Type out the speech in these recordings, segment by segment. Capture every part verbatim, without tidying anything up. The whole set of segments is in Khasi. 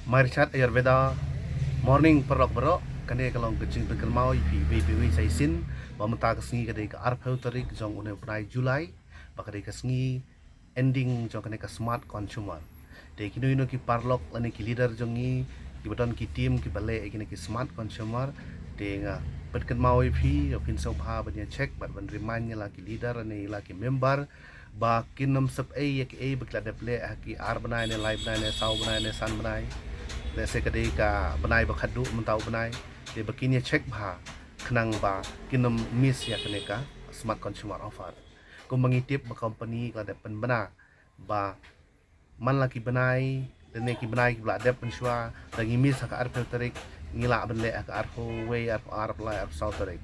Mai Richard Ayurveda. Morning paralok baroh. Kane ka long ka jingpynkynmaw ïa phi iwei pa iwei sa shisien ba mynta ka sngi ka dei ka arphew tarik jong une u bnai July, ba ka dei ka sngi ending jong kane ka Smart Consumer. Te kino kino ki paralok lane ki leader jong ngi, kiba don ki team kiba leh ïa kine ki Smart Consumer, te nga pynkynmaw ïa phi, ïa phin sngewbha ban ïa check bad ban remind ïa la ki leader lane ïa la ki member ba kin ym sep ei ïa kiei ba ki la dep leh ha ki ar bnai ne lai bnai ne saw bnai ne san bnai. Lehse ka dei ka bnai ba khatduh mynta u bnai. Te ba kin ïa check bha khnang ba kin ym miss ïa kane ka Smart Consumer Offer. Kumba ngi tip ba company ka la dep pynbna ba man la ki bnai lane ki bnai kiba la dep mynshuwa, lada ngi miss ha ka arphew tarik, ngi lah ban leh ha ka arphew wei, arphew ar, arphew lai, arphew saw tarik.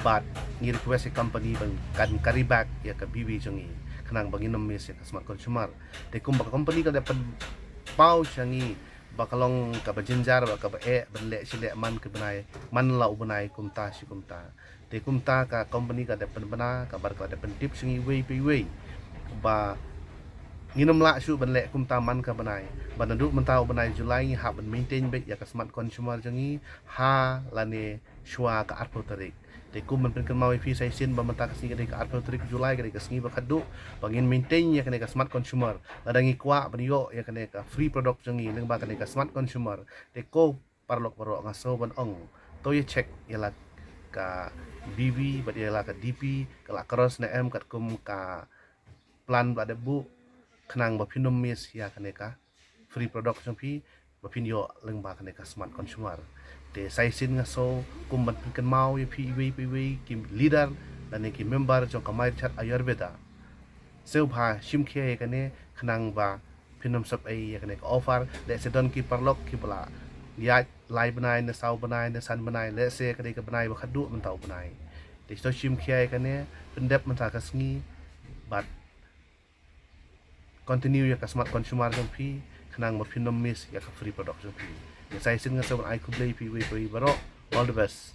Bad ngi request ïa company ban kan carry back ïa ka B V jong ngi khnang ba ngin ym miss ïa ka Smart Consumer. Te kumba company ka la dep pynpaw sha ngi ba ka long kaba jynjar bad kaba eh ban leh shi leh man ki bnai, man la u bnai kumta shi kumta. Te kumta ka company ka dep pynbna, kaba ka dep pyntip sha ngi iwei pa iwei ba ngin ym lah shuh ban leh kumta man ka bnai. Ba naduh mynta u bnai July ngi hap ban maintain beit ïa ka Smart Consumer jong ngi ha lane shuwa ka arphew tarik. Te kum ban pynkynmaw ïa phi sa shisien ba mynta ka sngi ka dei ka arphew tarik July, ka dei ka sngi ba khatduh, ba ngin maintain ïa kane ka Smart Consumer. Lada ngi kwah ban ïoh ïa kane ka free product jong ngi lyngba kane ka Smart Consumer, te ko paralok baroh nga sngew ban ong, to ïa check ïa la ka B V bad ïa la ka D P, ka la cross ne em katkum ka plan ba la dep buh, khnang ba phin ym miss ïa kane ka free product jong phi, ba phin ïoh lyngba kane ka Smart Consumer. Te sa shisien nga sngew kum ban pynkynmaw ïa phi iwei pa iwei ki leader lane ki member jong ka Mai Richard Ayurveda, sngewbha shim khia ïa kane khnang ba phin ym sep ei ïa kane ka offer. Lehse don ki paralok kiba la ïaid lai bnai ne saw bnai ne san bnai, lehse ka dei ka bnai ba khatduh mynta u bnai. Te to shim khia ïa kane, pyndep mynta ka sngi bad continue ïa ka Smart Consumer jong phi khnang ba phin ym miss ïa ka free product jong phi. Te sa shisien nga sngew ban ai khublei ïa phi iwei pa iwei baroh. All the best.